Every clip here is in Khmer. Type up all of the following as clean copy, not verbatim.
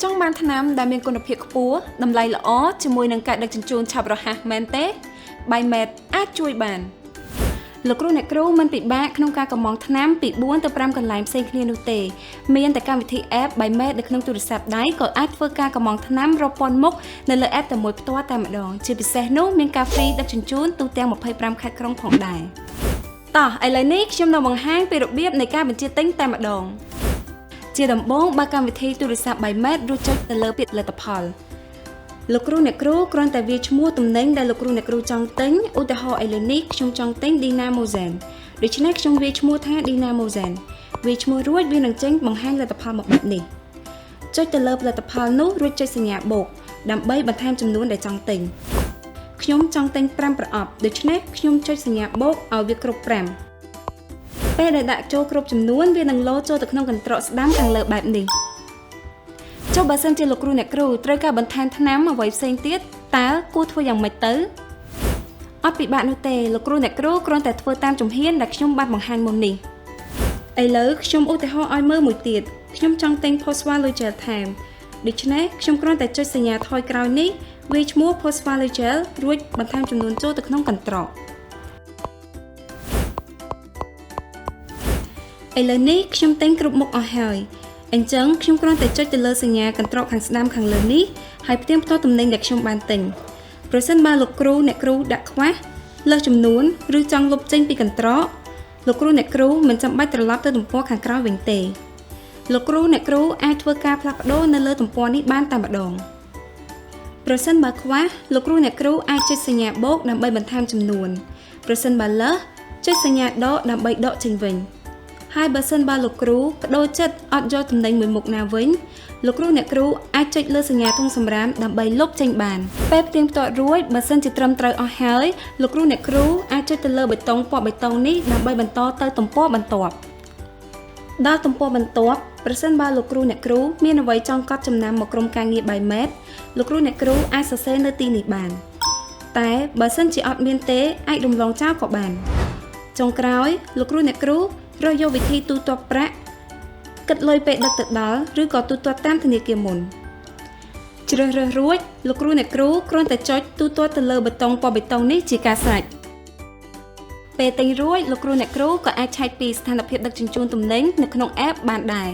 ចង់បានថ្នាំដែលមានគុណភាពខ្ពស់តម្លៃល្អជាមួយនឹងការដឹកជញ្ជូនឆាប់រហ័សមែនទេ Biomed អាចជួយបានលោកគ្រូអ្នកគ្រូមិនពិបាកក្នុងការកម្ម៉ង់ថ្នាំពី4ទៅ5កន្លែងផ្សេងគ្នានោះទេមានតែកម្មវិធី app Biomed នៅក្នុងទូរស័ព្ទដៃក៏អាចធ្វើការកម្ម៉ង់ថ្នាំរាប់ពាន់មុខនៅលើ app តែមួយផ្ទាល់តែម្ដងជាពិសេសនោះមានការ free ដឹកជញ្ជូនទូទាំង25ខេត្តក្រុងផងដែរតោះឥឡូវនេះខ្ញុំនឹងបង្ហាញពីរបៀបនៃការបញ្ជាទិញតែម្ដង ជាដំបូងបើកកម្មវិធីទូរស័ព្ទ Biomed រួចចុចទៅលើពាក្យផលិតផលលោកគ្រូអ្នកគ្រូគ្រាន់តែវាយឈ្មោះទំនិញដែលលោកគ្រូអ្នកគ្រូចង់ទិញឧទាហរណ៍ឥឡូវនេះខ្ញុំចង់ទិញ Dynamozen ដូច្នេះខ្ញុំវាយឈ្មោះថា Dynamozen វាយឈ្មោះរួចវានឹងចេញបង្ហាញលទ្ធផលមកបែបនេះចុចទៅលើផលិតផលនោះរួចចុចសញ្ញាបូកដើម្បីបន្ថែមចំនួនដែលចង់ទិញខ្ញុំចង់ទិញ5ប្រអប់ដូច្នេះខ្ញុំចុចសញ្ញាបូកឲ្យវាគ្រប់5ពេលដែលដាក់ចូលគ្រប់ចំនួនវានឹងលោតចូលទៅក្នុងកន្ត្រកស្ដាំខាងលើបែបនេះចុះបើសិនជាលោកគ្រូអ្នកគ្រូត្រូវការបន្ថែមថ្នាំអ្វីផ្សេងទៀតតើគួរធ្វើយ៉ាងម៉េចទៅអត់ពិបាកនោះទេលោកគ្រូអ្នកគ្រូគ្រាន់តែធ្វើតាមជំហានដែលខ្ញុំបានបង្ហាញមុននេះឥឡូវខ្ញុំឧទាហរណ៍ឲ្យមើលមួយទៀតខ្ញុំចង់ទិញ Phosphalogyl ថែមដូច្នេះខ្ញុំគ្រាន់តែចុចសញ្ញាថយក្រោយនេះវាយឈ្មោះ Phosphalogyl រួចបន្ថែមចំនួនចូលទៅក្នុងកន្ត្រកឥឡូវនេះខ្ញុំទិញគ្រប់មុខអស់ហើយអញ្ចឹងខ្ញុំគ្រាន់តែចុចទៅលើសញ្ញាកន្ត្រកខាងស្ដាំខាងលើនេះហើយផ្ទៀងផ្ទាត់ទំនិញដែលខ្ញុំបានទិញប្រសិនបើលោកគ្រូអ្នកគ្រូដាក់ខ្វះលើសចំនួនឬចង់លុបចេញពីកន្ត្រកលោកគ្រូអ្នកគ្រូមិនចាំបាច់ត្រឡប់ទៅទំព័រខាងក្រោយវិញទេលោកគ្រូអ្នកគ្រូអាចធ្វើការផ្លាស់ប្ដូរនៅលើទំព័រនេះបានតែម្ដងប្រសិនបើខ្វះលោកគ្រូអ្នកគ្រូអាចចុចសញ្ញាបូកដើម្បីបន្ថែមចំនួនប្រសិនបើលើសចុចសញ្ញាដកដើម្បីដកចេញវិញហើយបើសិនបើលោកគ្រូប្ដូរចិត្តអត់យកទំនិញមួយមុខណាវិញលោកគ្រូអ្នកគ្រូអាចចុចលើសញ្ញាធុងសំរាមដើម្បីលុបចេញបានពេលផ្ទៀងផ្ទាត់រួចបើសិនជាត្រឹមត្រូវអស់ហើយលោកគ្រូអ្នកគ្រូអាចចុចទៅលើប៊ូតុងពណ៌បៃតងនេះដើម្បីបន្តទៅទំព័របន្ទាប់ដល់ទំព័របន្ទាប់ប្រសិនបើលោកគ្រូអ្នកគ្រូមានអ្វីចង់កត់ចំណាំមកក្រុមការងារ Biomed លោកគ្រូអ្នកគ្រូអាចសរសេរនៅទីនេះបានតែបើសិនជាអត់មានទេអាចរំលងចោលក៏បានចុងក្រោយលោកគ្រូអ្នកគ្រូរើសយកវិធីទូទាត់ប្រាក់គិតលុយពេលដឹកទៅដល់ឬក៏ទូទាត់តាមធនាគារមុនជ្រើសរើសរួចលោកគ្រូអ្នកគ្រូគ្រាន់តែចុចទូទាត់ទៅលើប៊ូតុងពណ៌បៃតងនេះជាការស្រេចពេលទិញរួចលោកគ្រូអ្នកគ្រូក៏អាចឆែកពីស្ថានភាពដឹកជញ្ជូនទំនិញនៅក្នុង app បានដែរ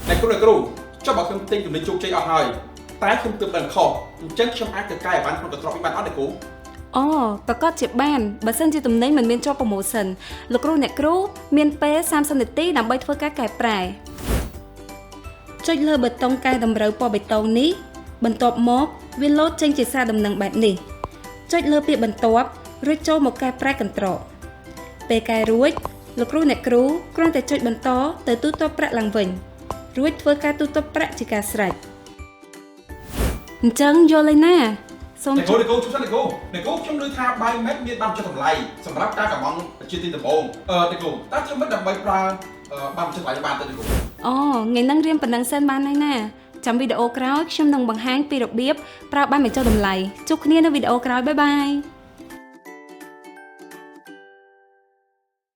អ្នកគ្រូអ្នកគ្រូចុះបើខ្ញុំទិញទំនិញជោគជ័យអស់ហើយតែខ្ញុំទើបដឹងខុសអញ្ចឹងខ្ញុំអាចទៅកែអីវ៉ាន់ក្នុងកន្ត្រកវិញបានអត់អ្នកគ្រូ អូប្រាកដជាបានបើសិនជាទំនិញមិនមានជាប់ promotion លោកគ្រូអ្នកគ្រូមានពេល30នាទីដើម្បីធ្វើការកែប្រែចុចលើប៊ូតុងកែតម្រូវពណ៌បៃតងនេះបន្ទាប់មកវាលោតចេញជាសារដំណឹងបែបនេះចុចលើពាក្យបន្ទាប់រួចចូលមកកែប្រែកន្ត្រកពេលកែរួចលោកគ្រូអ្នកគ្រូគ្រាន់តែចុចបន្តទៅទូទាត់ប្រាក់ឡើងវិញរួចធ្វើការទូទាត់ប្រាក់ជាការស្រេចអញ្ចឹងយល់ហើយណាសូម អ្នកគ្រូអ្នកគ្រូជួយសិនអ្នកគ្រូអ្នកគ្រូខ្ញុំឮថា Biomed មានប័ណ្ណចុះតម្លៃសម្រាប់ការកម្ម៉ង់ជាទីដំបូងអឺអ្នកគ្រូតើធ្វើម៉េចដើម្បីប្រើប័ណ្ណចុះតម្លៃបានទៅអ្នកគ្រូ អូថ្ងៃហ្នឹងរៀនប៉ុណ្ណឹងសិនបានហើយណាចាំវីដេអូក្រោយខ្ញុំនឹងបង្ហាញពីរបៀបប្រើប័ណ្ណបញ្ចុះតម្លៃជួបគ្នានៅវីដេអូក្រោយ bye bye.